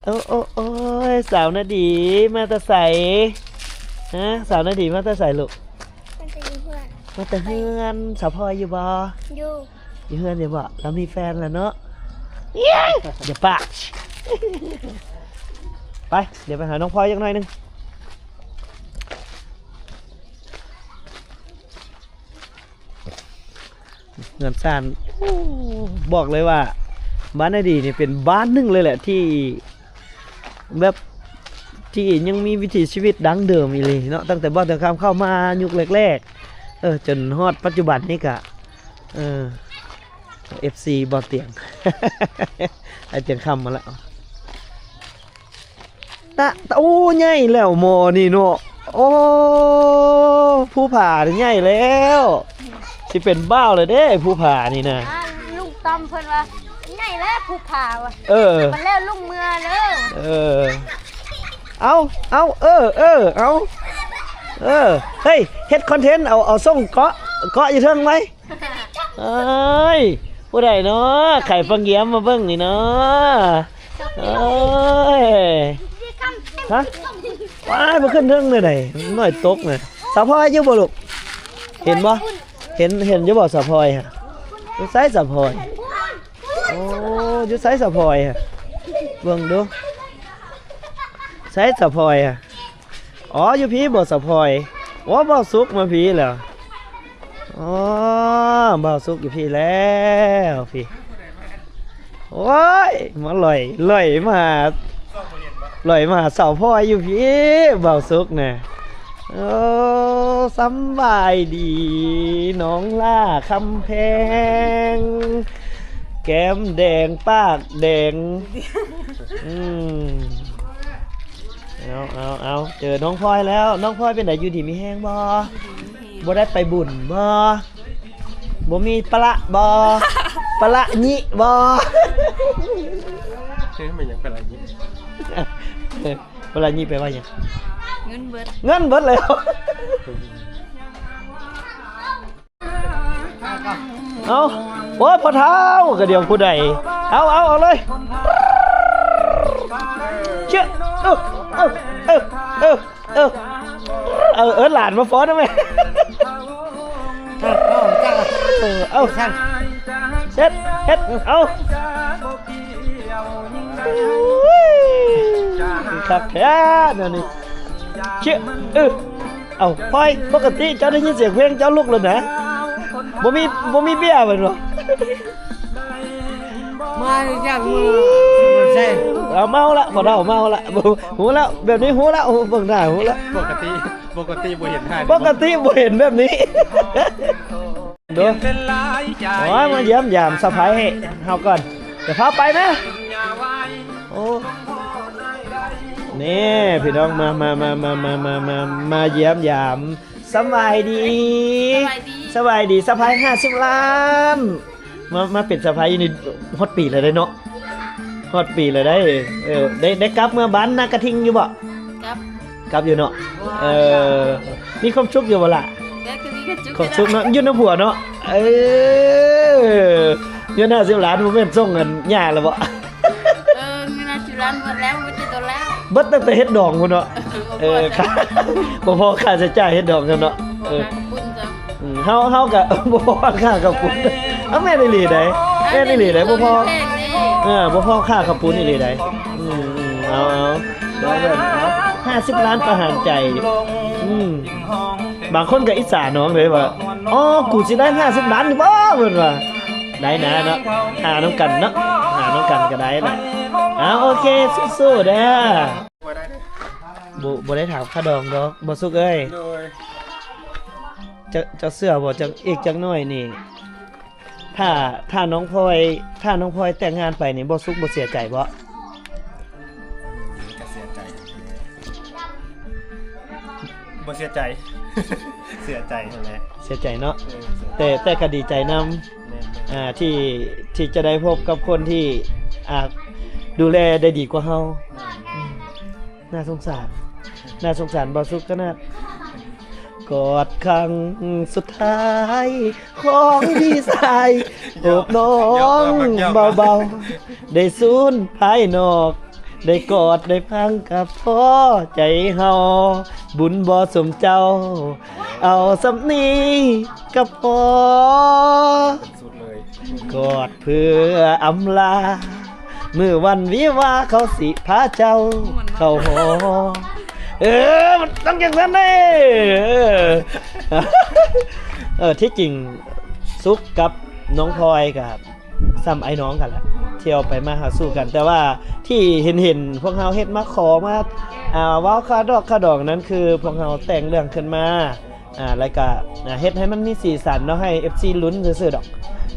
ໂອ້ ໂອ້ ໂອ້ຍ ສາວນາດີມາແຕ່ໃສ? ຮະ ສາວນາດີມາແຕ່ໃສລູກ? ມາແຕ່ຢູ່ເຮືອນ ມາແຕ່ເຮືອນ. ສາວພອຍຢູ່ບໍ່? ຢູ່ ຢູ່ເຮືອນຢູ່ບໍ່? ລາວມີແຟນແລ້ວເນາະ. ຢ່າປາກ ໄປ ດຽວໄປຫານ້ອງພອຍຈັກໜ້ອຍໜຶ່ງ. ເຮືອນຊານ ໂອ້ ບອກເລີຍວ່າ ບ້ານນາດີນີ້ເປັນບ້ານໜຶ່ງເລີຍແຫຼະ ທີ່ແບບ ທີ່ຍັງມີວິຖີຊີວິດດັ້ງເດີມອີ່ຫຼີເນາະ. ຕັ້ງແຕ່ບ່າວແຕງຄຳເຂົ້າມາຍຸກແລກໆ ເອີ ຈົນຮອດປັດຈຸບັນນີ້ກະ ເອີ ເອັຟຊີບ່າວຕຽງ ອ້າຍຕຽງຄຳມາລະ. ຕະ ຕະ ໂອ້ ໃຫຍ່ແລ້ວໝໍນີ້ເນາະ. ໂອ້ ພູຜານີ້ໃຫຍ່ແລ້ວ ຊິເປັນບ່າວແລ້ວເດ້ ພູຜານີ້ນະ. ອ່າ ລຸງຕ້ອມເພິ່ນວ່າ ໃຫຍ່ແລ້ວພູຜາວ່າ. ເອີ ມັນແລ້ວລຸງເມືອເດີ. ເອີ ເອົາ ເອົາ ເອີ ເອີ ເອົາ ເອີ ເຮີ້ຍ ເຮັດຄອນເທັນ ເອົາ ເອົາສົ່ງເກາະ ເກາະຢູ່ເທິງໄວ້. ເອີຍ ຜູ້ໃດເນາະ ໄຂຟັງຢຽມມາເບິ່ງນີ້ເນາະ. ເອີຍ ຮະ ວ້າຍ ມາຂຶ້ນເທິງແນວໃດ ນ້ອຍຕົກນະ. ສາວພອຍຢູ່ບໍ່ລູກ? ເຫັນບໍ່? ເຫັນ ເຫັນຢູ່ບໍ່ສາວພອຍ? ຢູ່ໃສສາວພອຍ? ໂອ້ ຢູ່ໃສສາວພອຍ? ເບິ່ງດູໃສສາວພອຍ? ອໍ ຢູ່ພີ້ບໍ່ສາວພອຍ? ໂອ້ ບ່າວສຸກມາພີ້ແລ້ວ. ອໍ ບ່າວສຸກຢູ່ພີ້ແລ້ວພີ້. ໂອ້ຍ ມາຫຼອຍ ຫຼອຍມາຫາ ຫຼອຍມາຫາສາວພອຍຢູ່ພີ້ ບ່າວສຸກນະ. ໂອ້ ສຳບາຍດີນ້ອງຫຼ້າຄຳແພງ ແກ້ມແດງປາກແດງ. ອືມ ເອົາ ເອົາ ເອົາ ເຈີນ້ອງພອຍແລ້ວ. ນ້ອງພອຍເປັນໃດ ຢູ່ດີມີແຮງບໍ່? ບໍ່ໄດ້ໄປບຸນບໍ່? ບໍ່ມີປະລະບໍ່? ປະລະຍິບໍ່? ເອີ ແມ່ນຫຍັງປະລະຍິ? ເອີ ປະລະຍິແປວ່າຫຍັງ? ເງິນເບິດ ເງິນເບິດແລ້ວ. ເອົາ ໂອ້ຍ ພໍ່ເຖົ້າກະດຽວຜູ້ໃດ. ເອົາ ເອົາ ເອົາເລີຍ. ເຊ ເອີ ເອີ ເອີ ເອີ ເອີ ເອີ ເອີ້ນຫຼານມາຟ້ອນນຳແມ່. ເອີ ເອົາ ເອົາ ເອົາ ເຮັດ ເຮັດ ເອົາ. ໂອ້ຍ ຄັກແທ້ແນວນີ້. ເຊ ເອີ ເອົ້າ ພອຍ ປົກກະຕິເຈົ້າໄດ້ຍິນສຽງເພງ ເຈົ້າລຸກແລ້ວນະ. ບໍ່ມີ ບໍ່ມີເບຍແມ່ນບໍ່? ມາຈາກເມືອງ ເອົາ ເມົາລະ ພໍ່ເຖົ້າເມົາລະ. ຮູ້ແລ້ວ ແບບນີ້ຮູ້ແລ້ວ ເບິ່ງໜ້າຮູ້ແລ້ວ. ປົກກະຕິ ປົກກະຕິບໍ່ເຫັນທ່າ ປົກກະຕິບໍ່ເຫັນແບບນີ້. ໂດຍ ໂອ້ຍ ມາຢ້ຽມຢາມສະໃພ້ເຮົາກ່ອນ ຈະພາໄປນະ. ໂອ້ ນີ້ພີ່ນ້ອງ ມາ ມາ ມາຢ້ຽມຢາມ. ສະບາຍດີ ສະບາຍດີ ສະບາຍດີ ສະໃພ້ຫ້າສິບລ້ານ. ມາ ມາເປັນສະໃພ້ຢູ່ນີ້ຮອດປີແລ້ວເດ້ເນາະ ຮອດປີແລ້ວໄດ໋. ເອີ ໄດ້ ໄດ້ກັບເມືອບ້ານນາກະທິງຢູ່ບໍ່? ກັບ ກັບຢູ່ເນາະ. ເອີ ມີຄວາມສຸກຢູ່ບໍ່ລະ? ກໍຄືມີຄວາມສຸກ ຄວາມສຸກເນາະ ຢູ່ນຳຜົວເນາະ. ເອີ ເງິນຫ້າສິບລ້ານບໍ່ແມ່ນສົ່ງອັນຍ່າແລ້ວບໍ່? ເອີ ເງິນຫ້າສິບລ້ານເບິດແລ້ວ ເບິດແຕ່ໂຕແລ້ວ ເບິດຕັ້ງແຕ່ເຮັດດອງພຸ້ນເນາະ. ເອີ ບໍ່ພໍຄ່າໃຊ້ຈ່າຍເຮັດດອງຊັ້ນເນາະ. ເອີ ເຮົາ ເຮົາກະບໍ່ພໍຄ່າເຂົ້າປຸ້ນ. ເອົາ ແມ່ນອີ່ຫຼີໃດ໋ ແມ່ນອີ່ຫຼີໃດ໋ ບໍ່ພໍ ເອີ ບໍ່ພໍຄ່າເຂົ້າປຸ້ນອີ່ຫຼີໃດ໋. ອືມ ເອົາ ເອົາ ຫ້າສິບລ້ານປະຫານໃຈ. ອືມ ບາງຄົນກໍອິດສານ້ອງເດ້ວ່າ ອໍ ກູຊິໄດ້ຫ້າສິບລ້ານນີ້ບໍ່ ເພິ່ນວ່າ. ໄດ້ນະເນາະ ຫານຳກັນເນາະ ຫານຳກັນກໍໄດ້ລະ. ເອົາ ໂອເຄ ສູ້ໆເດີ. ບໍ່ ບໍ່ໄດ້ຖາມຄ່າດອງດອກ ບ່າວສຸກເອີຍ. ໂດຍ ເຈົ້າ ເຈົ້າເຊື່ອບໍ່ ຈັກ ອີກຈັກໜ້ອຍນີ້ ຖ້າ ຖ້ານ້ອງພອຍ ຖ້ານ້ອງພອຍແຕ່ງງານໄປນີ້ ບ່າວສຸກບໍ່ເສຍໃຈບໍ່? ກໍເສຍໃຈ ບໍ່ເສຍໃຈ ເສຍໃຈຫັ້ນແຫຼະ ເສຍໃຈເນາະ. ເອີ ເສຍໃຈ ແຕ່ ແຕ່ກໍດີໃຈນຳ ແມ່ນໆ ອ່າ ທີ່ ທີ່ຈະໄດ້ພົບກັບຄົນທີ່ ອ່າ ດູແລໄດ້ດີກວ່າເຮົາ. ແມ່ນ ອືມ ໜ້າສົງສານ ໜ້າສົງສານບ່າວສຸກຂະໜາດ. ກອດຄັ້ງສຸດທ້າຍຂອງພີ່ຊາຍ ໂອບນ້ອງເບົາໆ ໄດ້ສູນພາຍນອກ ໄດ້ກອດໄດ້ຟັງກໍພໍໃຈເຮົາ ບຸນບໍ່ສົມເຈົ້າ ເອົາສ່ຳນີ້ກໍພໍ ສຸດເລີຍ ກອດເພື່ອອຳລາ ມື້ວັນວິວາເຂົາຊິພາເຈົ້າເຂົ້າຫໍ ເອີ ມັນຕ້ອງຈັ່ງຊັ້ນເດ້ ເອີ ທີ່ຈິງສຸກກັບນ້ອງພອຍກໍ ສ່ຳອ້າຍນ້ອງກັນລະ ທ່ຽວໄປມາຫາສູ່ກັນ ແຕ່ວ່າທີ່ເຫັນໆ ພວກເຮົາເຮັດມາຂໍມາ ອ່າ ເວົ້າຄ່າດອກຄ່າດອງນັ້ນ ຄືພວກເຮົາແຕ່ງເລື່ອງຂຶ້ນມາ ອ່າ ແລ້ວກະ ອ່າ ເຮັດໃຫ້ມັນມີສີສັນເນາະ ໃຫ້ເອັຟຊີລຸ້ນຊື່ໆ ດອກ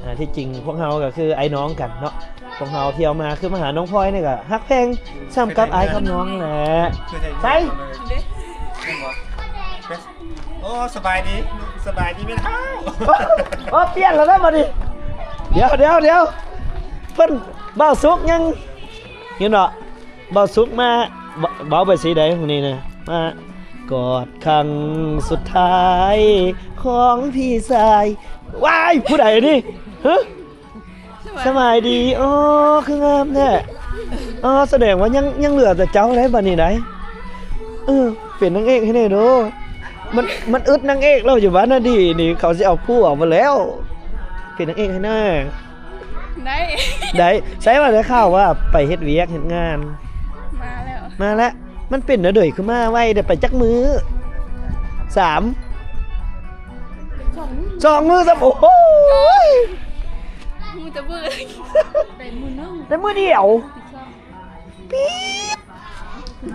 ອ່າ ທີ່ຈິງພວກເຮົາກໍຄືອ້າຍນ້ອງກັນເນາະ ພວກເຮົາທ່ຽວມາ ຄືມາຫານ້ອງພອຍນີ້ກໍຮັກແພງສ່ຳກັບອ້າຍກັບນ້ອງແຫຼະ ໃສ ໂອ້ ສະບາຍດີ ສະບາຍດີແມ່ເຖົ້າ ໂອ້ ປ່ຽນແລ້ວນະບັດນີ້ ດຽວໆໆ ເພິ່ນ ບ່າວສຸກຍັງ ເຫັນບໍ່ ບ່າວສຸກມາ ເວົ້າ ເວົ້າໄປຊີ້ໃດມື້ນີ້ນະ ມາກອດຄັ້ງສຸດທ້າຍຂອງພີ່ຊາຍ ວ້າຍ ຜູ້ໃດນີ້ ຮະ ສະບາຍດີ ອໍ ຄືງາມແທ້ ອໍ ສະແດງວ່າຍັງ ຍັງເຫຼືອແຕ່ເຈົ້າໄດ໋ບັດນີ້ໄດ໋ ເອີ ເປັນນາງເອກໃຫ້ແດ່ໂດ ມັນ ມັນອຶດນາງເອກແລ້ວ ຢູ່ບ້ານນາດີນີ້ ເຂົາຊິເອົາຜົວໝົດແລ້ວ ເປັນນາງເອກໃຫ້ແດ່ ໄດ້ ໄດ້ ໃຊ່ວ່າໄດ້ຂ່າວວ່າໄປເຮັດວຽກເຮັດງານ ມາແລ້ວ ມາແລ້ວ ມັນເປັນແນວໃດຄືມາໄວແທ້ ໄປຈັກມື້ ສາມ ສອງມື້ ສອງມື້ຊ້ຳ ໂອ້ໂຫ ມື້ແຕ່ມື້ ໄດ້ມື້ດຽວ ປີດ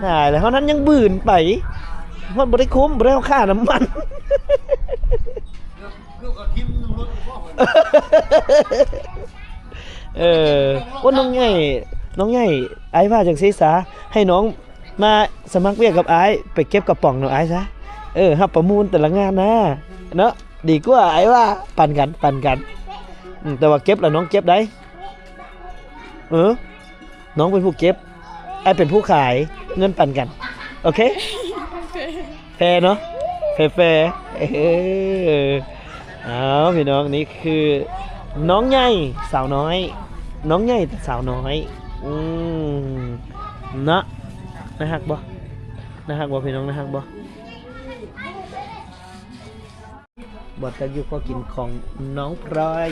ຕາຍແລ້ວ ເຮົານັ້ນຍັງບືນໄປ ຮອດບໍ່ໄດ້ຄຸ້ມ ບໍ່ໄດ້ເອົາຄ່ານ້ຳມັນ ເອີ ໂອ້ ນ້ອງໃຫຍ່ ນ້ອງໃຫຍ່ ອ້າຍວ່າຈັ່ງຊີ້ຊະ ໃຫ້ນ້ອງມາສະໝັກວຽກກັບອ້າຍ ໄປເກັບກະປ໋ອງນຳອ້າຍຊະ ເອີ ຮັບປະມູນແຕ່ລະງານນະ ເນາະ ດີກວ່າ ອ້າຍວ່າ ປັນກັນ ປັນກັນ ອືມ ແຕ່ວ່າເກັບລະນ້ອງເກັບໄດ໋ ເອີ ນ້ອງເປັນຜູ້ເກັບ ອ້າຍເປັນຜູ້ຂາຍ ເງິນປັນກັນ ໂອເຄ ໂອເຄ ແຟເນາະ ແຟໆ ເອີ ອ້າວ ພີ່ນ້ອງ ນີ້ຄືນ້ອງໃຫຍ່ສາວນ້ອຍ ນ້ອງໃຫຍ່ແຕ່ສາວນ້ອຍ ອືມ ເນາະ ໜ້າຮັກບໍ່ ໜ້າຮັກບໍ່ ພີ່ນ້ອງ ໜ້າຮັກບໍ່? ບໍ່ທັນຢູ່ ຂໍກິນຂອງນ້ອງພລອຍ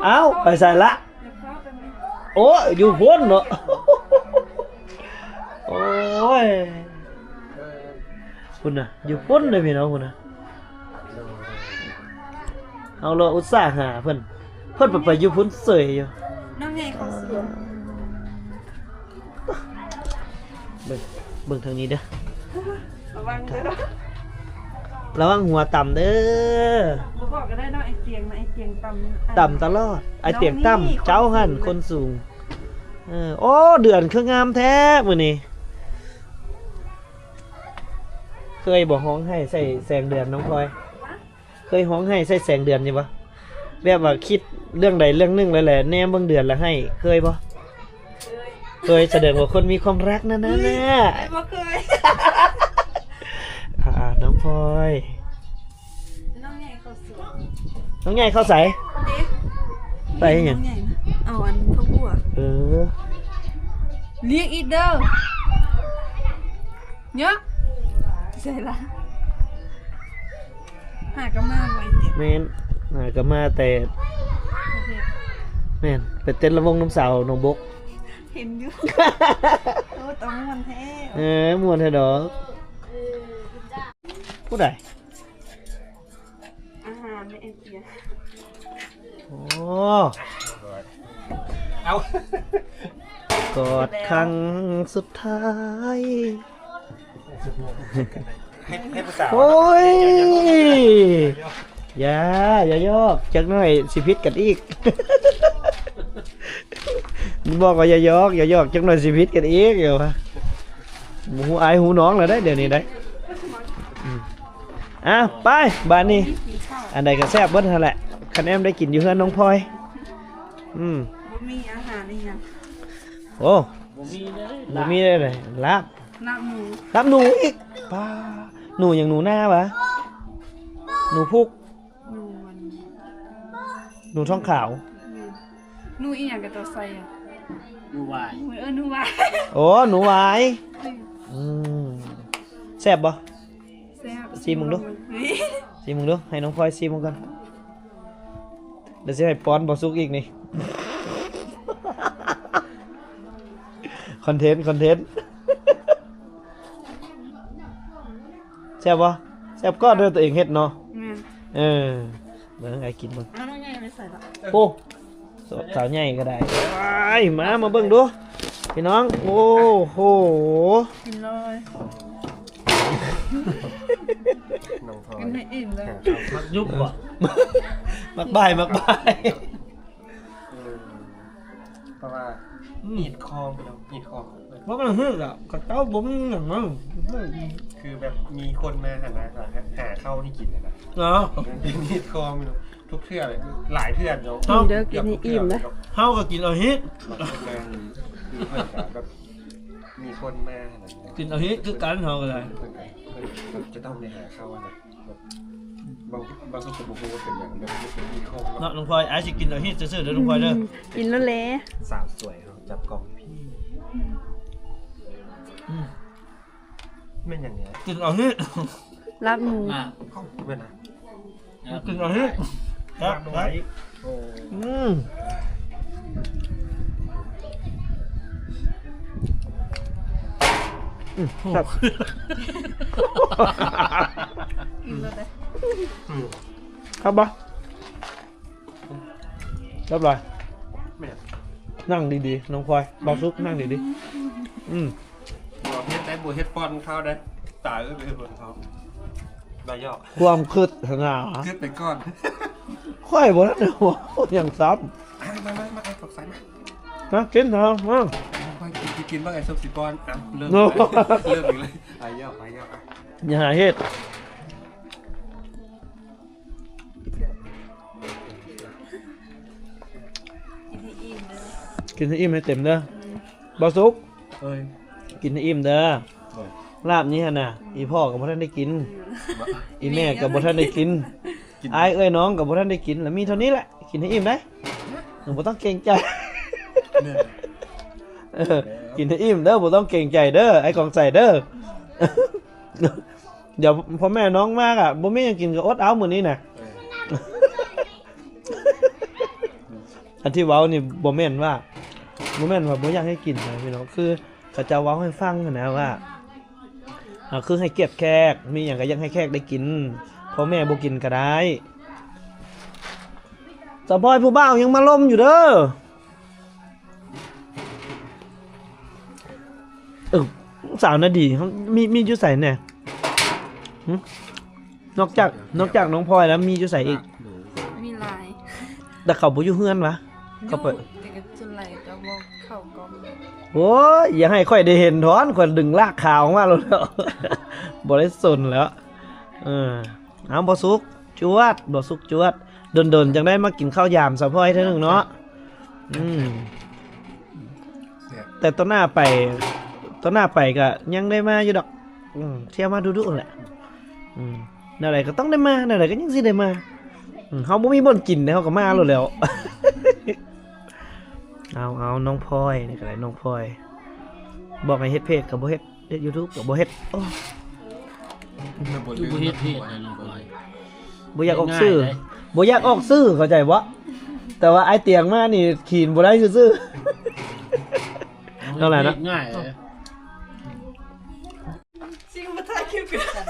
ອ້າວ ໄປໃສລະ? ໂອ້ ຢູ່ພຸ້ນເນາະ ໂອ້ຍ ພຸ້ນນະ ຢູ່ພຸ້ນເດ້ພີ່ນ້ອງ ພຸ້ນນະ. ເຮົາລະອຸດສ່າຫາເພິ່ນ ເພິ່ນໄປ ໄປຢູ່ພຸ້ນເສີຍຢູ່. ນ້ອງໃຫຍ່ເຂົ້າສວນ ເບິ່ງ ເບິ່ງທາງນີ້ເດີ ລະວັງເດີ ລະວັງຫົວຕຳເດີ. ບໍ່ບອກກໍໄດ້ເນາະ ໄອ້ຕຽງນະ ໄອ້ຕຽງຕຳ ຕຳຕະຫຼອດ ໄອ້ຕຽງຕຳ. ນ້ອງນີ້ ເຈົ້າຫັ້ນຄົນສູງ. ເອີ ໂອ້ ເດືອນຄືງາມແທ້ມື້ນີ້. ເຄີຍບໍ່ຮ້ອງໄຫ້ໃສ່ແສງເດືອນ ນ້ອງພລອຍ? ເຄີຍຮ້ອງໄຫ້ໃສ່ແສງເດືອນຢູ່ບໍ່? ແບບວ່າຄິດເລື່ອງໃດເລື່ອງໜຶ່ງແລ້ວແຫຼະ ແນມເບິ່ງເດືອນແລ້ວໄຫ້ ເຄີຍບໍ່? ເຄີຍ ສະແດງວ່າຄົນມີຄວາມຮັກນັ້ນນະ. ບໍ່ເຄີຍ. ອ່າ ນ້ອງພລອຍ ນ້ອງໃຫຍ່ເຂົ້າສວນ ນ້ອງໃຫຍ່ເຂົ້າໃສ? ເດ້ ໃສ່ຫຍັງ? ນ້ອງໃຫຍ່ນະ ເອົາອັນຜັກບົວ. ເອີ ລຽກອີກເດີ ເນາະ ໃສ່ລະ. ຫາກໍມາໄວເດ. ແມ່ນ ຫາກໍມາແຕ່ ໂອເຄ ແມ່ນ ໄປເຕັ້ນລຳວົງນຳສາວໜອງບົກ ເຫັນຢູ່. ໂອ້ ຕ້ອງມ່ວນແທ້. ເອີ ມ່ວນແທ້ດອກ. ຜູ້ໃດ? ອາຫານໃນເອເຊຍ. ໂອ້ ເອົາ ກອດຄັ້ງສຸດທ້າຍ. ໃຫ້ ໃຫ້ຜູ້ສາວ ໂອ້ຍ ຢ່າ ຢ່າຢອກ ຈັກໜ້ອຍຊິຜິດກັນອີກ. ບອກວ່າຢ່າຢອກ ຢ່າຢອກ ຈັກໜ້ອຍຊິຜິດກັນອີກ ເອີ ບໍ່ຮູ້ອ້າຍຮູ້ນ້ອງແລ້ວເດ້ ດຽວນີ້ເດ້. ອືມ ອ້າວ ໄປ ບາດນີ້ ອັນໃດກໍແຊບເບິດຫັ້ນແຫຼະ ຄັນແອມໄດ້ກິນຢູ່ເຮືອນນ້ອງພອຍ. ອືມ ບໍ່ມີອາຫານອີ່ຫຍັງ. ໂອ້ ບໍ່ມີເດ້ ບໍ່ມີເດ້ ລາບ ລາບໜູ ລາບໜູອີກ. ປ້າ ໜູຫຍັງ? ໜູນາຫວາ? ໜູພຸກ? ໜູ ໜູທ້ອງຂາວ. ແມ່ນ. ໜູອີ່ຫຍັງກໍຕົວໃສ່ອະ ໜູຫວາຍ ເອີ ໜູຫວາຍ ໂອ້ ໜູຫວາຍ ອືມ ອືມ ແຊບບໍ່? ແຊບ ຊີມເບິ່ງດູ ຊີມເບິ່ງດູ ໃຫ້ນ້ອງພອຍຊີມເບິ່ງກ່ອນ ດຽວຊິໃຫ້ປ້ອນບໍ່ສຸກອີກນີ້ ຄອນເທັນ ຄອນເທັນ ແຊບບໍ່? ແຊບກໍເດີ ຕົວເອງເຮັດເນາະ ແມ່ນ ເອີ ເບິ່ງ ໃຫ້ກິນເບິ່ງ ເອົານ້ອງໃຫຍ່ໄປໃສ່ລະ ໂອ້ ສາວໃຫຍ່ກໍໄດ້ ວ້າຍ ມາ ມາເບິ່ງດູພີ່ນ້ອງ ໂອ້ໂຫ ກິນເລີຍ ນ້ອງພອຍ ກິນໃຫ້ອີ່ມເລີຍ ມັກຍຸບບໍ່? ມັກບາຍ ມັກບາຍ ເອີ ເພາະວ່າ ອືມ ຮີດຄອງເນາະ ຮີດຄອງ ບໍ່ແມ່ນຮີດອະ ເຂົາເຈົ້າບໍ່ມີຫຍັງເນາະ ຄືແບບມີຄົນມາຫັ້ນນະ ຫາເຂົ້າໃຫ້ກິນຫັ້ນນະ ເນາະ ເປັນຮີດຄອງເນາະ ທຸກເທື່ອເລີຍ ຫຼາຍເທື່ອເນາະ ກິນເດີ ກິນໃຫ້ອີ່ມນະ ເຮົາກໍກິນເອົາຮີດ ແມ່ນ ຄືເພິ່ນກໍແບບມີຄົນມາຫັ້ນນະ ກິນເອົາຮີດຄືກັນ ເຮົາກໍໄດ້ ເພິ່ນກໍ ເພິ່ນກໍຈະຕ້ອງໄດ້ຫາເຂົ້າຫັ້ນນະ ແບບ ບາງ ບາງຄົນກໍບໍ່ຮູ້ວ່າເປັນຫຍັງ ແບບມັນເປັນຮີດຄອງເນາະ ເນາະ ນ້ອງພອຍ ອ້າຍຊິກິນເອົາຮີດຊື່ໆເດີ ນ້ອງພອຍເດີ ອືມ ກິນໂລດແລ ສາວສວຍເຮົາຈັບກ້ອງ ອືມ ອືມ ແມ່ນຫຍັງນີ້? ກິນເອົາຮີດ ລາບໝູ ອ່າ ເອົາ ແມ່ນນະ ກິນເອົາຮີດ ລາບໜູ ໂອ້ ອືມ ອືມ ແຊບ ກິນເລີຍເດ້ ອືມ ຄັກບໍ່? ຮຽບຮ້ອຍ ແມ່ນ ນັ່ງດີໆ ນ້ອງພອຍ ບ່າວສຸກ ນັ່ງດີໆ ອືມ ບໍ່ເຮັດໄດ້ ບໍ່ເຮັດປ້ອນເຂົາໄດ້ ຕາຍເອີຍ ບໍ່ເຮັດປ້ອນເຂົາ ໄດ້ຢອກ ຄວາມຄິດຫັ້ນນະ ຄິດໄປກ່ອນ ຂ້ອຍບໍ່ທັນໄດ້ເວົ້າຫຍັງຊ້ຳ ອ່ະ ມາໆ ມາ ໄອ້ປອກໃສມາ ມາກິນເຖາະ ມາ ຂ້ອຍກິນ ກິນ ກິນ ເບິ່ງໄອ້ສຸກຊິປ້ອນ ອ່ະ ເລີ່ມ ເລີ່ມອີກແລ້ວ ໄປຢອກ ໄປຢອກ ອ່ະ ຢ່າຫາເຮັດ ກິນໃຫ້ອີ່ມເດີ ກິນໃຫ້ອີ່ມໃຫ້ເຕັມເດີ ອືມ ບ່າວສຸກ ເອີຍ ກິນໃຫ້ອີ່ມເດີ ໂດຍ ລາບນີ້ຫັ້ນນະ ອືມ ອີ່ພໍ່ກໍບໍ່ທັນໄດ້ກິນ ອືມ ອີ່ແມ່ກໍບໍ່ທັນໄດ້ກິນ ກິນ ອ້າຍເອື້ອຍນ້ອງກໍບໍ່ທັນໄດ້ກິນ ລະມີເທົ່ານີ້ແຫຼະ ກິນໃຫ້ອີ່ມໄດ໋ ບໍ່ຕ້ອງເກງໃຈ ແມ່ນ ເອີ ກິນໃຫ້ອີ່ມເດີ ບໍ່ຕ້ອງເກງໃຈເດີ ອ້າຍກອງໃສເດີ. ດຽວພໍ່ແມ່ນ້ອງມາກະບໍ່ມີຫຍັງກິນກະອົດເອົາມື້ນີ້ນະ ເອີ ອັນທີ່ເວົ້ານີ້ບໍ່ແມ່ນວ່າ ບໍ່ແມ່ນວ່າບໍ່ຢາກໃຫ້ກິນນະພີ່ນ້ອງ ຄືເຂົາເຈົ້າເວົ້າໃຫ້ຟັງຫັ້ນນະວ່າ ເອີ ຄືໃຫ້ກຽດແຂກ ມີຫຍັງກະຢາກໃຫ້ແຂກໄດ້ກິນ ພໍ່ແມ່ບໍ່ກິນກະໄດ້ ສາວພອຍ ຜູ້ບ່າວຍັງມາລົມຢູ່ເດີ. ເອີ ສາວນາດີ ມີ ມີຢູ່ໃສແດ່? ຫຶ? ນອກຈາກ ນອກຈາກນ້ອງພອຍແລ້ວ ມີຢູ່ໃສອີກ? ມີຫຼາຍ ແຕ່ເຂົາບໍ່ຢູ່ເຮືອນຫວາ? ເຂົາໄປ ຢູ່ ແຕ່ກໍສ່ວນຫຼາຍກໍບໍ່ເຂົ້າກ້ອງ. ໂອ້ຍ ຢ່າໃຫ້ຂ້ອຍໄດ້ເຫັນຖອນ ຂ້ອຍດຶງລາກຂາອອກມາໂລດແລ້ວ ບໍ່ໄດ້ສົນແລ້ວ. ເອີ ເອົາ ບໍ່ສຸກ ຈວດ ບໍ່ສຸກ ຈວດ. ດົນໆ ຈັ່ງໄດ້ມາກິນເຂົ້າຢາມສາວພອຍເທື່ອໜຶ່ງເນາະ. ອືມ ແຊບ ແຕ່ຕໍ່ໜ້າໄປ ຕໍ່ໜ້າໄປກະຍັງໄດ້ມາຢູ່ດອກ. ອືມ ທ່ຽວມາດຸໆ ແຫຼະ. ອືມ ແນວໃດກໍຕ້ອງໄດ້ມາ ແນວໃດກໍຍັງຊິໄດ້ມາ. ອືມ ເຮົາບໍ່ມີບ່ອນກິນເດ້ ເຮົາກໍມາໂລດແລ້ວ. ເອົາ ເອົາ ນ້ອງພອຍ ນີ້ກໍໄດ້ ນ້ອງພອຍ ບອກໃຫ້ເຮັດເພຈກໍບໍ່ເຮັດ ເຮັດຢູທູບກໍບໍ່ເຮັດ. ໂອ້ ຄືບໍ່ເຮັດເພຈໃຫ້ນ້ອງພອຍ ບໍ່ຢາກອອກຊື່ ງ່າຍໆ ບໍ່ຢາກອອກຊື່ ເຂົ້າໃຈບໍ່? ແຕ່ວ່າອ້າຍຕຽງມານີ້ຂີນບໍ່ໄດ້ຊື່ໆ. ເອົາແຫຼະເນາະ ງ່າຍເລີຍ. ຊິມາຖ່າຍຄລິບກັ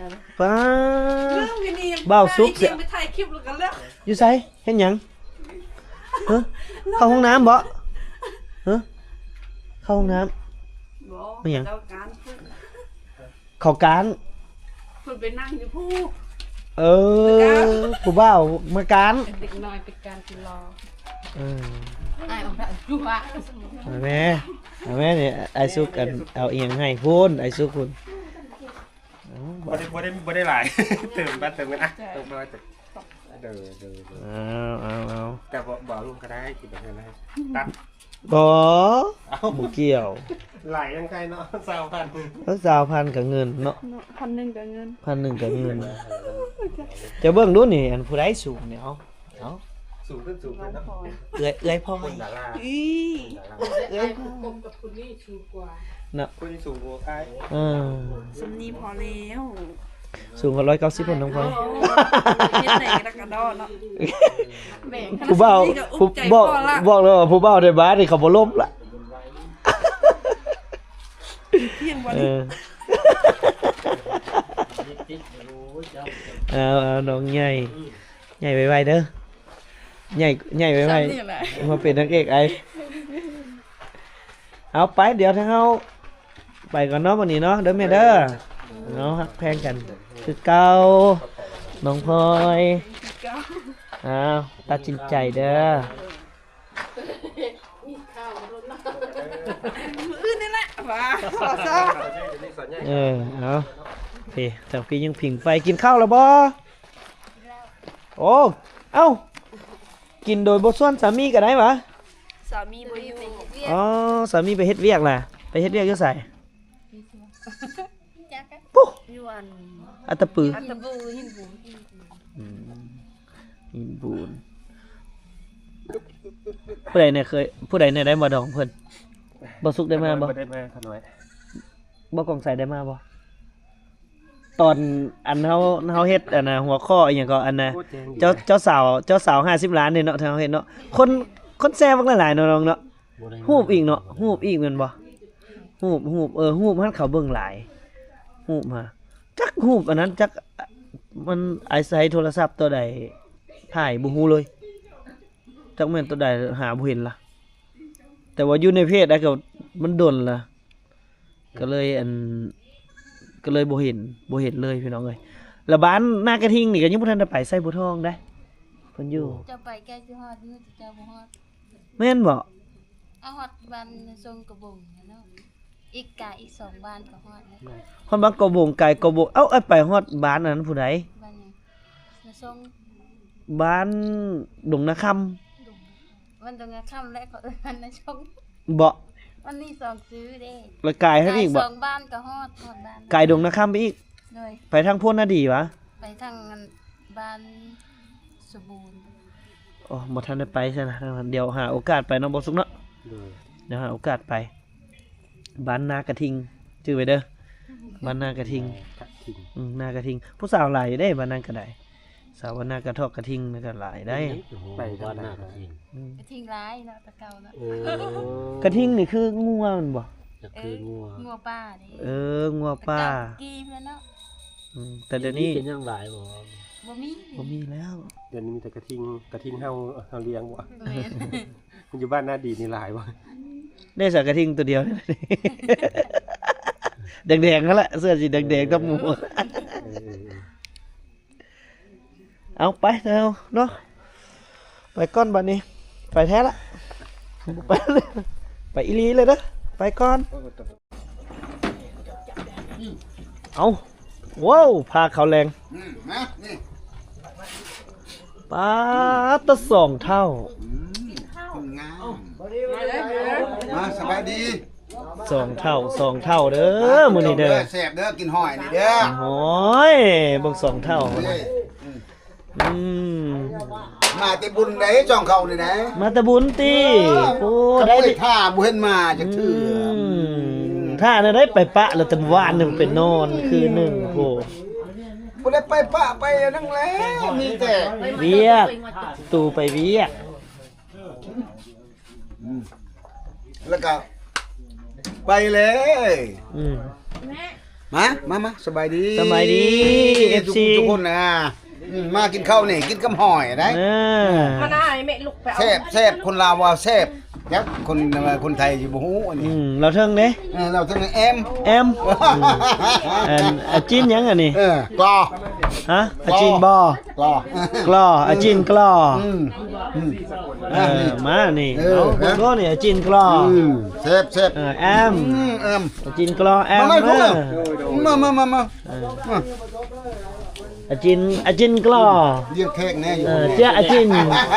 ນ ປ້າ ເລີ່ມຢູ່ນີ້ ບ່າວສຸກ ຊິມາຖ່າຍຄລິບແລ້ວກໍເລີກ ຢູ່ໃສ? ເຮັດຫຍັງ? ຮະ? ເຂົ້າຫ້ອງນ້ຳບໍ່? ຮະ? ເຂົ້າຫ້ອງນ້ຳ? ບໍ່ ເປັນຫຍັງ? ເຈົ້າການ ເຂົາການ ເພິ່ນໄປນັ່ງຢູ່ພູ້ນ. ເອີ ຜູ້ບ່າວມາການ ເດັກນ້ອຍໄປການກິນລໍ. ເອີ ອ້າຍອອກໄດ້ຈຸວ່າ ມາແມ່ ມາແມ່ນີ້ ອ້າຍສຸກ ອັນ ເອົາອີ່ຫຍັງໃຫ້ພຸ້ນ ອ້າຍສຸກພຸ້ນ. ບໍ່ໄດ້ ບໍ່ໄດ້ ບໍ່ໄດ້ຫຼາຍ ເຕີມໄປເຕີມກັນ ອ່ະ ເຕີມໄປ ເຕີມ ເດີ ເດີ ເດີ ເອົາ ເອົາ ເອົາ ແຕ່ບໍ່ ບໍ່ລົງກໍໄດ້ ກິນແບບນັ້ນນະ ຕັດ ບໍ່ ເອົ້າ ບໍ່ກ່ຽວ ຫຼາຍຍັງໄກເນາະ ຊາວພັນ ເອີ ຊາວພັນກໍເງິນເນາະ ເນາະ ພັນໜຶ່ງກໍເງິນ ພັນໜຶ່ງກໍເງິນ. ຈະເບິ່ງດູນີ້ ອັນຜູ້ໃດສູງນີ້ ເອົາ ເອົາ ສູງຂຶ້ນ ສູງຂຶ້ນເນາະ ເອື້ອຍ ເອື້ອຍພອຍ ດາລາ ອີ ເອື້ອຍພອຍ ເນາະ ຜູ້ນີ້ສູງກວ່າອ້າຍ ເອີ ສ່ຳນີ້ພໍແລ້ວ ສູງກວ່າຮ້ອຍເກົ້າສິບພຸ້ນນ້ອງພອຍ ເຮັດໄດ້ກະດອກກະດໍເນາະ ຜູ້ບ່າວ ຜູ້ ບອກ ບອກເລີຍວ່າຜູ້ບ່າວໄດ້ມານີ້ເຂົາບໍ່ລົ້ມລະ ເອີ ເອົາ ເອົາ ນ້ອງໃຫຍ່ ໃຫຍ່ໄວໆເດີ ໃຫຍ່ ໃຫຍ່ໄວໆ ສ່ຳນີ້ແຫຼະ ມາເປັນນາງເອກໄອ ເອົາໄປ ດຽວທາງເຮົາໄປກ່ອນເນາະ ມື້ນີ້ເນາະ ເດີແມ່ເດີ ເຮົາຮັກແພງກັນຄືເກົ່າ ນ້ອງພອຍ ເອົາ ຕັດສິນໃຈເດີ ມື້ອື່ນນີ້ແຫຼະ ວ່າ ເອີ ເອົາ ເພ ທາງພີ້ຍັງຜິງໄຟ ກິນເຂົ້າແລ້ວບໍ່? ໂອ້ ເອົ້າ ກິນໂດຍບໍ່ຊວນສາມີກໍໄດ້ຫວາ? ສາມີບໍ່ຢູ່ ອໍ ສາມີໄປເຮັດວຽກລະ ໄປເຮັດວຽກຢູ່ໃສ? ພຸ້ນ ຢູ່ອັນ ອັດຕະປື ອັດຕະປື ຫີນບູນ ອືມ ຫີນບູນ ຜູ້ໃດແນ່ເຄີຍ ຜູ້ໃດແນ່ໄດ້ມາດອງເພິ່ນ? ບໍ່ສຸກໄດ້ມາບໍ່? ບໍ່ໄດ້ມາຂ້ານ້ອຍ ບໍ່ກອງໄຊໄດ້ມາບໍ່? ຕອນອັນເຮົາ ເຮົາເຮັດອັນນ່າ ຫົວຂໍ້ອີ່ຫຍັງກໍອັນນ່າ ໂອ້ ແຈ້ງດີ ເຈົ້າ ເຈົ້າສາວ ເຈົ້າສາວຫ້າສິບລ້ານເດ້ເນາະ ທີ່ເຮົາເຮັດເນາະ ຄົນ ຄົນແຊບັກຫຼາຍໆເນາະນ້ອງເນາະ ບໍ່ໄດ້ ຮູບອີກເນາະ ຮູບອີກແມ່ນບໍ່? ຮູບ ຮູບ ເອີ ຮູບຫັ້ນເຂົາເບິ່ງຫຼາຍ ຮູບຫາ ຈັກຮູບອັນນັ້ນ ຈັກ ມັນອາໄສໂທລະສັບໂຕໃດຖ່າຍບໍ່ຮູ້ເລີຍ ຈັກແມ່ນໂຕໃດ ຫາບໍ່ເຫັນລະ ແຕ່ວ່າຢູ່ໃນເພຈ ແລ້ວກໍມັນດົນລະ ກໍເລີຍອັນ ກໍເລີຍບໍ່ເຫັນ ບໍ່ເຫັນເລີຍພີ່ນ້ອງເອີຍ ລະບ້ານນາກະທິງນີ້ກໍຍັງບໍ່ທັນໄດ້ໄປ ໄຊບົວທອງໃດ ເພິ່ນຢູ່ ເຈົ້າໄປໃກ້ຊິຮອດຢູ່ ເຈົ້າບໍ່ຮອດ ແມ່ນບໍ່? ເອົາຮອດບ້ານນາຊົງກະບົງຫັ້ນເນາະ ອີກກາຍອີກສອງບ້ານກໍຮອດແລ້ວ ຮອດບ້ານກະບົງ ກາຍກະບົງ ເອົ້າ ອ້າຍໄປຮອດບ້ານອັນນັ້ນຜູ້ໃດ? ບ້ານຫຍັງ? ນາຊົງ ບ້ານດົງນາຄຳ ບ້ານດົງນາຄຳ ແລະ ເຂົາເອີ້ນບ້ານນາຊົງ ບໍ່? ມັນມີສອງຊື່ເດ້ ແລ້ວກາຍຫັ້ນອີກບໍ່? ສອງບ້ານກໍຮອດ ຮອດບ້ານ ກາຍດົງນາຄຳໄປອີກ ໂດຍ ໄປທາງໂພນນາດີຫວາ? ໄປທາງອັນບ້ານສະບູນ ອໍ ບໍ່ທັນໄດ້ໄປຊັ້ນນະ ດຽວຫາໂອກາດໄປເນາະ ບໍ່ສຸກເນາະ ໂດຍ ດຽວຫາໂອກາດໄປ ບ້ານນາກະທິງ ຈື່ໄວ້ເດີ ບ້ານນາກະທິງ ນາກະທິງ ອືມ ນາກະທິງ ຜູ້ສາວຫຼາຍຢູ່ເດ້ ບ້ານນັ້ນກໍໄດ້ ສາວບ້ານນາກະທອກກະທິງນັ້ນກໍຫຼາຍໄດ້ ໄປບ້ານນາກະທິງ ອືມ ກະທິງຫຼາຍເນາະ ແຕ່ເກົ່າເນາະ ໂອ້ ກະທິງນີ້ຄືງົວແມ່ນບໍ່? ຈັກຄືງົວ ເອີ ງົວປ່າເດ້ ເອີ ງົວປ່າ ແຕ່ເກົ່າກີ້ເພິ່ນເນາະ ອືມ ແຕ່ດຽວນີ້ ດຽວນີ້ກໍຍັງຫຼາຍບໍ່? ບໍ່ມີ ບໍ່ມີແລ້ວ ດຽວນີ້ມີແຕ່ກະທິງ ກະທິງເຮົາ ເຮົາລ້ຽງບໍ່? ແມ່ນ ຢູ່ບ້ານນາດີນີ້ຫຼາຍບໍ່? ໄດ້ສາກະທິງໂຕດຽວ ແດງໆຫັ້ນແຫຼະ ເສື້ອສີແດງໆກັບໝູ່ ເອີ ເອີ ເອີ ເອົາໄປແລ້ວເນາະ ໄປກ່ອນບັດນີ້ ໄປແທ້ລະ ໄປ ໄປອີ່ຫຼີເລີຍເດີ ໄປກ່ອນ ເອົ້າ ວ້າວ ພາເຂົ້າແລງ ອືມ ມາ ນີ້ ປາດ ຕະສອງເຖົ້າ ອືມ ຄົນງາມ ມາ ສະບາຍດີ ສອງເຖົ້າ ສອງເຖົ້າເດີ ມື້ນີ້ເດີ ແຊບເດີ ກິນຫອຍນີ້ເດີ ໂອ້ຍ ເບິ່ງສອງເຖົ້າ ເອີຍ ອືມ ອືມ ມາແຕ່ບຸນໃດ ສອງເຖົ້ານີ້ນະ ມາແຕ່ບຸນຕິ ເອີ ໂອ້ ໄດ້ ໄດ້ຖ້າບໍ່ເຫັນມາຈັກເທື່ອ ອືມ ຖ້າແນວໃດ ໄປປະແລ້ວແຕ່ມື້ວານນີ້ ໄປນອນຄືນໜຶ່ງ ໂອ້ ບໍ່ໄດ້ໄປປະໄປອັນນັ້ນແຫຼະ ມີແຕ່ວຽກ ຕູ້ໄປວຽກ ອືມ ແລ້ວກໍໄປເລີຍ ອືມ ມາ ມາ ມາ ສະບາຍດີ ສະບາຍດີ ເອັຟຊີ ທຸກຄົນນະ ອືມ ມາກິນເຂົ້ານີ້ ກິນກັບຫອຍໄດ໋ ເອີ ມານາຍແມ່ລູກໄປເອົາ ແຊບ ແຊບ ຄົນລາວວ່າແຊບ ຈັກຄົນ ຄົນໄທຊິບໍ່ຮູ້ອັນນີ້ ອືມ ລາວເທິງເດ້ ເອີ ລາວເທິງແອມ ແອມ ອືມ ອັນ ອາຈີນຫຍັງອັນນີ້ ເອີ ກອ ຮະ ອາຈີນບໍ່ ກອ ກລໍ ອາຈີນກລໍ ອືມ ອືມ ເອີ ມານີ້ ເອີ ເອົາ ເບິ່ງດູນີ້ ອາຈີນກລໍ ອືມ ແຊບໆ ເອີ ແອມ ອືມ ແອມ ອາຈີນກລໍ ແອມ ມາ ມາ ມາ ມາ ມາ ເອີ ມາ ມາ ອາຈິນ ອາຈິນກລໍ ລ້ຽງແຂກແດ່ຢູ່ ເອີ ເຈ້ຍອາຈິນ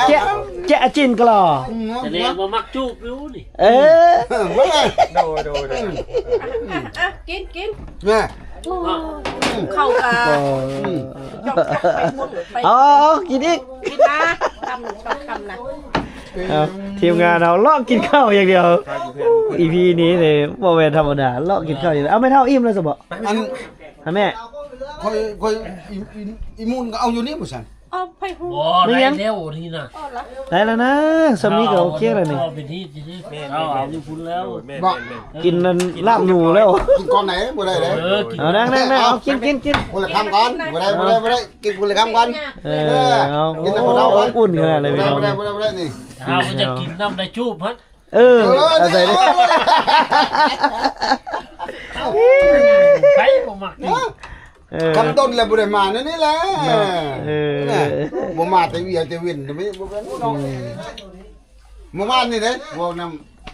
ເຈ້ຍ ເຈ້ຍອາຈິນກລໍ ອືມ ສະແດງວ່າມັກຈູບຢູ່ນີ້ ເອີ ເອີ ໂດຍ ໂດຍ ໂດຍ ອ່ະ ອ່ະ ກິນ ກິນ ແມ່ ໂອ້ ເຂົ້າກະ ອືມ ເອົາ ກິນອີກ ກິນນະ ຄຳສອງຄຳນະ ເອົາ ທີມງານເຮົາເລາະກິນເຂົ້າຢ່າງດຽວ ອີພີນີ້ນີ້ບໍ່ແມ່ນທຳມະດາ ເລາະກິນເຂົ້າຢ່າງດຽວ ເອົາ ແມ່ເຖົ້າອີ່ມແລ້ວຊະບໍ? ອັນ ຮະແມ່ ຂ້ອຍ ຂ້ອຍ ອີ ອີ ອີມູນກໍເອົາຢູ່ນີ້ບໍ່ຊັ້ນ? ເອົາໄປຫູ ບໍ່ ໄດ້ແລ້ວນີ້ນະ ໄດ້ແລ້ວນະ ສ່ຳນີ້ກໍໂອເຄແລ້ວນີ້ ເອົາເປັນທີ່ ເອົາ ເອົາຢູ່ພຸ້ນແລ້ວ ແມ່ນ ບໍ່ ແມ່ນ ແມ່ນ ກິນນັ້ນລາບໜູແລ້ວ ກິນກ່ອນໄດ໋ ບໍ່ໄດ້ເດ້ ເອີ ກິນ ເອົາ ນັ່ງໆໆ ເອົາ ກິນ ກິນ ກິນ ຄົນລະຄຳກ່ອນ ບໍ່ໄດ້ ບໍ່ໄດ້ ບໍ່ໄດ້ ກິນຄົນລະຄຳກ່ອນ ເອີ ເອີ ເອົາ ກິນແລ້ວບໍ່ໄດ້ ໂອ້ ອຸ່ນຂະໜາດເລີຍ ບໍ່ໄດ້ ບໍ່ໄດ້ ບໍ່ໄດ້ ບໍ່ໄດ້ ນີ້ ເຮົາຈະກິນນຳໄດ້ຈູບຫັ້ນ ເອີ ເອີ ອາໄສເດ້ ໃຜບໍ່ມັກກິນ ເອີ ຄຳດົນແລ້ວບໍ່ໄດ້ມາແນວນີ້ແຫຼະ ເອີ ນະ ບໍ່ມາແຕ່ວຽກແຕ່ເວັນ ບໍ່ແມ່ນ ບໍ່ແມ່ນເນາະ ອືມ ມື້ວານນີ້ເດ້ ເວົ້ານຳ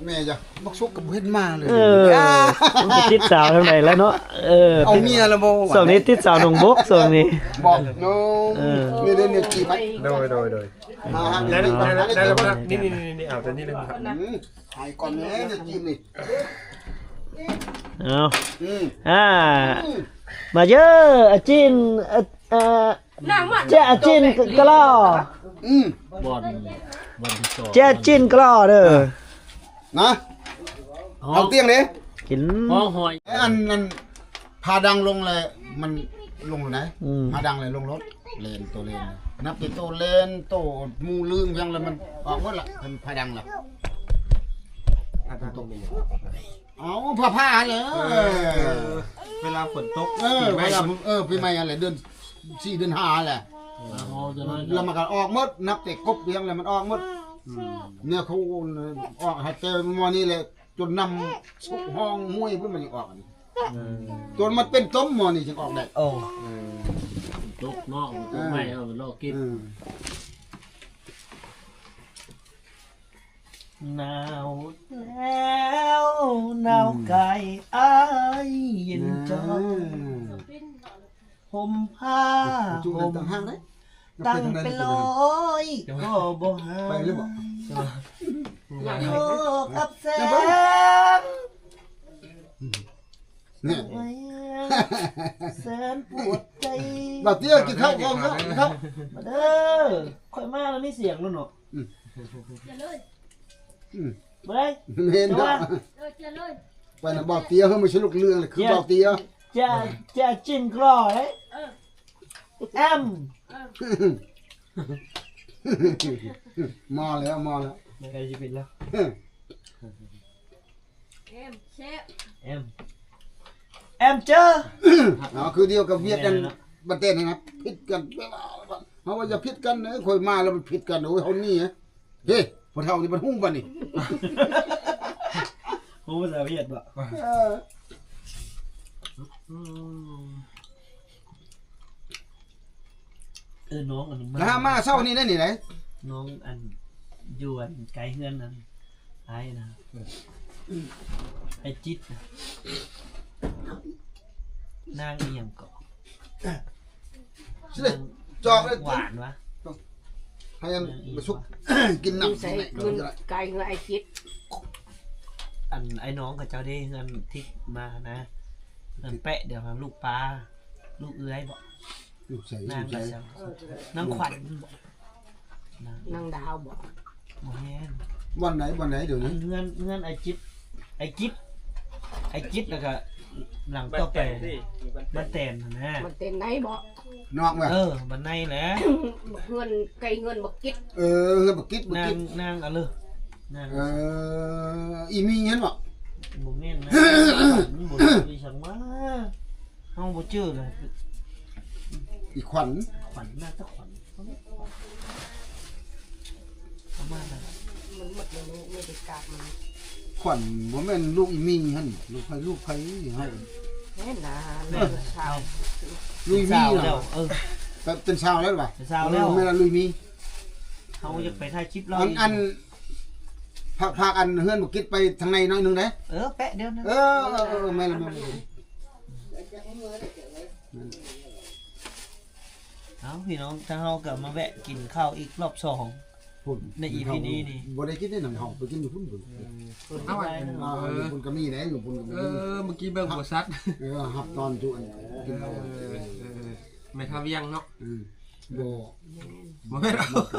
ແມ່ຈ້ະ ບັກສຸກກໍບໍ່ເຫັນມາເລີຍ ເອີ ມັນໄປຕິດສາວທາງໃດແລ້ວເນາະ ເອີ ເອົາເມຍແລ້ວບໍ່ ຊ່ວງນີ້ຕິດສາວໜອງບົກ ຊ່ວງນີ້ ບອກເນາະ ເອີ ນີ້ເດ້ ນີ້ຈີບໄປ ໂດຍ ໂດຍ ໂດຍ ອ່າ ໄດ້ແລ້ວ ໄດ້ແລ້ວ ໄດ້ແລ້ວ ນີ້ ນີ້ ນີ້ ນີ້ ເອົາແຕ່ນີ້ເລີຍ ອືມ ໃຫ້ກ່ອນແດ່ ນີ້ຈີບນີ້ ເອົາ ອືມ ອ່າ ອືມ ມາເດີ້ ອາຈິນ ເອີ ເອີ ນາງມາ ເຈ້ຍອາຈິນກະລໍ ອືມ ບ່ອນ ບ່ອນທີ່ສອງ ເຈ້ຍອາຈິນກະລໍເດີ້ ນະ ເອົາຕຽງເດ້ ກິນ ຫ້ອງຫອຍ ອັນ ອັນ ພາດັງລົງແລ້ວ ມັນລົງແລ້ວນະ ອືມ ພາດັງແລ້ວລົງລົດ ເລນ ໂຕເລນ ນັບແຕ່ໂຕເລນ ໂຕໝູ່ລຶ່ງຫຍັງແລ້ວ ມັນອອກໝົດລະ ເປັນພາດັງລະ ພາດັງຕົກ ເອົາ ພາ ພາແລ້ວ ເອີ ເວລາຝົນຕົກ ເອີ ປີໃໝ່ ເວລາ ເອີ ປີໃໝ່ຫັ້ນແຫຼະ ເດືອນສີ່ ເດືອນຫ້າແຫຼະ ແລ້ວມັນກໍອອກໝົດ ນັບແຕ່ກົບຫຍັງແລ້ວມັນອອກໝົດ ອືມ ແນວເຂົາອອກໃຫ້ແຕ່ໝໍນີ້ແຫຼະ ຈົນນຳສຸກຮ້ອງມວຍພຸ້ນມັນຍັງອອກ ເອີ ຈົນມັນເປັນຕົມໝໍນີ້ຈຶ່ງອອກໄດ້ ໂອ້ ເອີ ຕົກເນາະ ຕົກໃໝ່ເຮົາກໍລໍກິນ ເອີ ໜາວແລ້ວ ໜາວກາຍອ້າຍເຢັນຈອຍ ຫົ່ມຜ້າ ຫົ່ມ ຕັ້ງເປັນຮ້ອຍກໍບໍ່ຫາຍ ໄປເລີຍບໍ່? ໂລກອັບແສງ ແນ່ ແສນປວດໃຈ ບ່າວເຕ້ຍ ກິນເຂົ້າກ່ອນເນາະ ກິນເຂົ້າ ມາເດີ້ ຂ້ອຍມາແລ້ວມີສຽງແລ້ວເນາະ ອືມ ອືມ ບໍ່ໄດ້ ແມ່ນເນາະ ເອີ ເຈົ້າເລີຍ ໄປນຳບ່າວເຕ້ຍ ເຮີ້ຍ ມັນຊິລຸກເລື່ອງເລີຍ ຄືບ່າວເຕ້ຍ ຈະ ຈະຈິ້ນກລໍເດ້ ເອີ ແອມ ເອີ ມາແລ້ວ ມາແລ້ວ ມັນໃກ້ຊິປິດແລ້ວ ເອັມ ເຊຟ ເອັມ ເອັມເຈີ ເອົາ ຄືດຽວກັບວຽດນັ້ນ ແມ່ນແລ້ວເນາະ ບັດແຕ່ນຫັ້ນນະ ຜິດກັນ ເຮົາວ່າຢ່າຜິດກັນເດີ ຂ້ອຍມາແລ້ວມັນຜິດກັນ ໂອ້ຍ ເຮົາໜີ ເຮີ້ຍ ພໍ່ເຖົ້ານີ້ມັນຮູ້ບັດນີ້ ຮູ້ພາສາຫວຽດບໍ່? ເອີ ອືມ ເອີ ນ້ອງອັນນີ້ ແລ້ວຫາມາເຊົ້ານີ້ໄດ້ນີ້ໄດ໋ ນ້ອງອັນ ຢູ່ອັນໃກ້ເຮືອນອັນອ້າຍນະ ອ້າຍຈິດນະ ນາງອີ່ຫຍັງເກາະ ຊິໄດ້ຈອກໄດ້ ຫວານວະ ໃຫ້ອັນມາສຸກ ກິນນ້ຳ ໃສ່ ໃນ ເງິນກາຍເຮືອອ້າຍຈິດ ອັນອ້າຍນ້ອງເຂົາເຈົ້າເດ້ ເຮືອນທິດມານະ ເຮືອນແປະ ດຽວຫາລູກປາ ລູກເອື້ອຍບໍ ຢູ່ໃສ ນາງ ຢູ່ໃສ ນາງຂວັນບໍ ນາງ ນາງດາວບໍ ບໍ່ແມ່ນ ບ່ອນໃດ ບ່ອນໃດດຽວນີ້ ອັນເຮືອນ ເຮືອນອ້າຍຈິດ ອ້າຍຈິດ ອ້າຍຈິດ ແລ້ວກະຫຼັງຕໍ່ໄປ ບ້ານແຕນຫັ້ນນະ ບ້ານແຕນໃນບໍ ນອກແມ່ນ ເອີ ບ້ານໃນແຫຼະ ເຮືອນໃກ້ເຮືອນບັກກິດ ເອີ ເຮືອນບັກກິດ ບັກກິດ ນາງ ນາງອະເລີ ນາງ ເອີ ອີ່ມີຫັ້ນບໍ ບໍ່ແມ່ນນະ ມັນບໍ່ໄດ້ສັງມາ ເຮົາບໍ່ຈື່ເລີຍ ອີຂວັນ ຂວັນ ໜ້າຈະຂວັນ ປະມານນັ້ນ ມັນໝົດແລ້ວ ມີແຕ່ກາບມັນ ຂວັນບໍ່ແມ່ນລູກອີ່ມີຫັ້ນ ລູກໃຜ ລູກໃຜເຮົາ ແມ່ນນະ ແມ່ນສາວ ລູກອີ່ມີ ເອີ ເປັນສາວແລ້ວຫວາ ເປັນສາວແລ້ວ ເອີ ແມ່ນລະລູກອີ່ມີ ເຮົາຢາກໄປຖ່າຍຄລິບລາວ ອັນ ອັນ ພາກ ພາກອັນເຮືອນບໍ່ກິດໄປທາງໃນໜ້ອຍໜຶ່ງເດ້ ເອີ ແປະດຽວໜຶ່ງ ເອີ ເອີ ເອີ ແມ່ນລະ ແມ່ນລະ ແມ່ນລະ. ແມ່ນ. ເອົາ ພີ່ນ້ອງ ທາງເຮົາກໍມາແວະກິນເຂົ້າອີກລອບສອງ ພຸ້ນ ໃນອີພີນີ້ນີ້ ບໍ່ໄດ້ກິນໃນນັ້ນ ເຮົາໄປກິນຢູ່ພຸ້ນ ເອີ ເອົາ ເອີ ຢູ່ພຸ້ນກໍມີແຫຼະ ຢູ່ພຸ້ນກໍມີ ເອີ ເມື່ອກີ້ເບິ່ງບໍລິສັດ ເອີ ຮັບຕອນຢູ່ອັນກິນເຂົ້າ ເອີ ເອີ ແມ່ທ່າວຽງເນາະ ອືມ ບໍ່ ບໍ່ແມ່ນ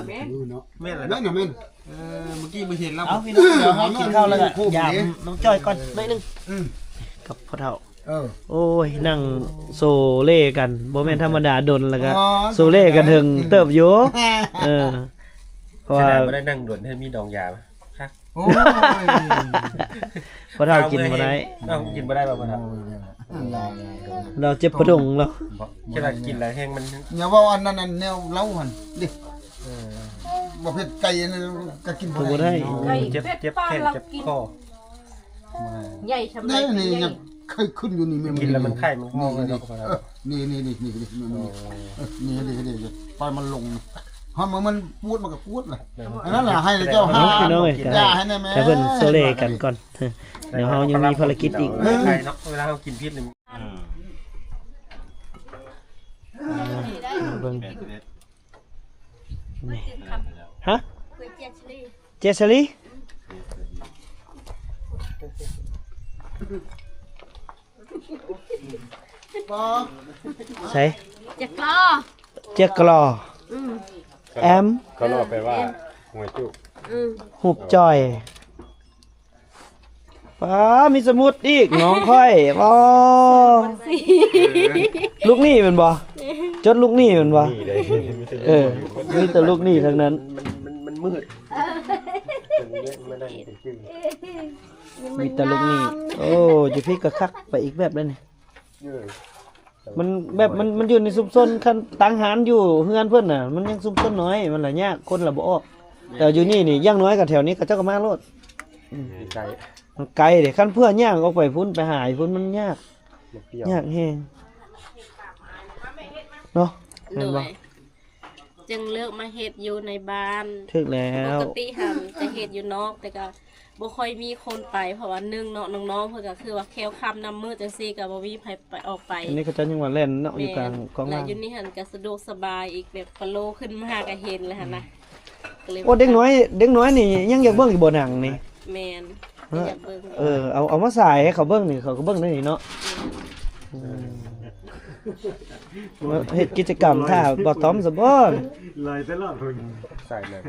ແມ່ນ ເນາະ ແມ່ນແຫຼະ ແມ່ນນະ ແມ່ນ ເອີ ເມື່ອກີ້ບໍ່ເຫັນລາວ ເອົາ ພີ່ນ້ອງ ດຽວເຮົາກິນເຂົ້າແລ້ວກໍຢາມນ້ອງຈ້ອຍກ່ອນໜ້ອຍໜຶ່ງ ອືມ ກັບພໍ່ເຖົ້າ ເອີ ໂອ້ຍ ນັ່ງໂຊເລກັນ ບໍ່ແມ່ນທຳມະດາ ດົນແລ້ວກໍ ອໍ ໂຊເລກັນເຖິງເຕີບຢູ່ ເອີ ເພາະວ່າ ເສຍດາຍບໍ່ໄດ້ນັ່ງດົນ ໃຫ້ມີດອງຢາ ໂອ້ຍ ພໍ່ເຖົ້າກິນບໍ່ໄດ້ ເອົ້າ ກິນບໍ່ໄດ້ບໍ່ພໍ່ເຖົ້າ ໂອ້ຍ ລາວເຈັບປະດົງລາວ ບໍ່ ແຄ່ວ່າກິນແລ້ວແຮງມັນ ຢ່າເວົ້າອັນນັ້ນ ອັນແນວເລົ່າຫັ້ນເດ້ ເອີ ບໍ່ເຜັດໄກ່ອັນນັ້ນກໍກິນບໍ່ໄດ້ ບໍ່ໄດ້ ເຈັບ ເຈັບແຂ້ງເຈັບຄໍ ໃຫຍ່ຊ່ຳໃດ ນີ້ຍັງໄຂ້ຂຶ້ນຢູ່ນີ້ ແມ່ນ ກິນແລ້ວມັນໄຂ້ມັນພໍ້ເນາະ ນີ້ ນີ້ ນີ້ ນີ້ ນີ້ ນີ້ ນີ້ ນີ້ ນີ້ ເອີ ນີ້ ນີ້ ນີ້ ປານມັນລົງ ຮອດມື້ມັນປວດມັນກໍປວດລະ ອັນນັ້ນລະ ໃຫ້ເຈົ້າຫາ ພີ່ນ້ອງເອີຍ ຢາໃຫ້ແນ່ແມ່ ຖ້າເພິ່ນໂຊເລກັນກ່ອນ ດຽວເຮົາຍັງມີພາລະກິດອີກ ເອີ ໄຂ້ເນາະ ເວລາເຮົາກິນຜິດນີ້ ອືມ ເບິ່ງ ແປດສິບເອັດ ນີ້ ຮະ ເຈສລີ ໃສ ຈະກລໍ ຈະກລໍ ອືມ ແອມ ກະລໍແປວ່າຫົວຈຸ ອືມ ຮູບຈ່ອຍ ປ້າ ມີສະໝຸດອີກ ນ້ອງຂ້ອຍ ອໍ ລູກໜີ້ແມ່ນບໍ່? ຈົດລູກໜີ້ແມ່ນບໍ່? ເອີ ມີແຕ່ລູກໜີ້ທັງນັ້ນ ມັນ ມັນ ມັນມືດ ມີແຕ່ລູກໜີ້ ໂອ້ ຢູ່ພີ້ກໍຄັກໄປອີກແບບແລ້ວນີ້ ເອີ ມັນແບບ ມັນ ມັນຢູ່ໃນຊຸມຊົນ ຄັນຕັ້ງຮ້ານຢູ່ເຮືອນເພິ່ນນະ ມັນຍັງຊຸມຊົນນ້ອຍ ມັນລະຍາກ ຄົນລະບໍ່ອອກ ແຕ່ຢູ່ນີ້ນີ້ ຢ່າງໜ້ອຍກໍແຖວນີ້ເຂົາເຈົ້າກໍມາໂລດ ອືມ ໃກ້ ມັນໄກເດ້ ຄັນເພື່ອຍ່າງອອກໄປພຸ້ນ ໄປຫາພຸ້ນ ມັນຍາກ ຍາກແຮງເນາະ ແມ່ນບໍ່? ໂດຍ ຈຶ່ງເລືອກມາເຮັດຢູ່ໃນບ້ານ ຖືກແລ້ວ ປົກກະຕິຫັ້ນຈະເຮັດຢູ່ນອກ ແຕ່ກໍບໍ່ຄ່ອຍມີຄົນໄປ ເພາະວ່າໜຶ່ງເນາະ ນ້ອງໆ ເພິ່ນກໍຄືວ່າແຄ້ວຄ່ຳນຳມືດຈັ່ງຊີ້ ກໍບໍ່ມີໃຜໄປ ອອກໄປ ອັນນີ້ເຂົາເຈົ້າຍັງວ່າແລ່ນເນາະ ແມ່ນ ຢູ່ກາງຂອງ ແລະ ຢູ່ນີ້ຫັ້ນກໍສະດວກສະບາຍອີກ ແບບຟະໂລຂຶ້ນມາກໍເຫັນແລ້ວຫັ້ນນະ ກໍເລີຍ ໂອ້ ເດັກນ້ອຍ ເດັກນ້ອຍນີ້ຍັງຢາກເບິ່ງຢູ່ບໍ່ໜັງນີ້? ແມ່ນ ເອີ ຢາກເບິ່ງ ເອີ ເອົາ ເອົາມາສາຍໃຫ້ເຂົາເບິ່ງນີ້ ເຂົາກໍເບິ່ງໄດ້ນີ້ເນາະ ອືມ ເຮັດກິດຈະກຳຖ້າບ່າວຕ້ອມຊະບໍ່ ລອຍຕະຫຼອດ ສາຍແມ່ນ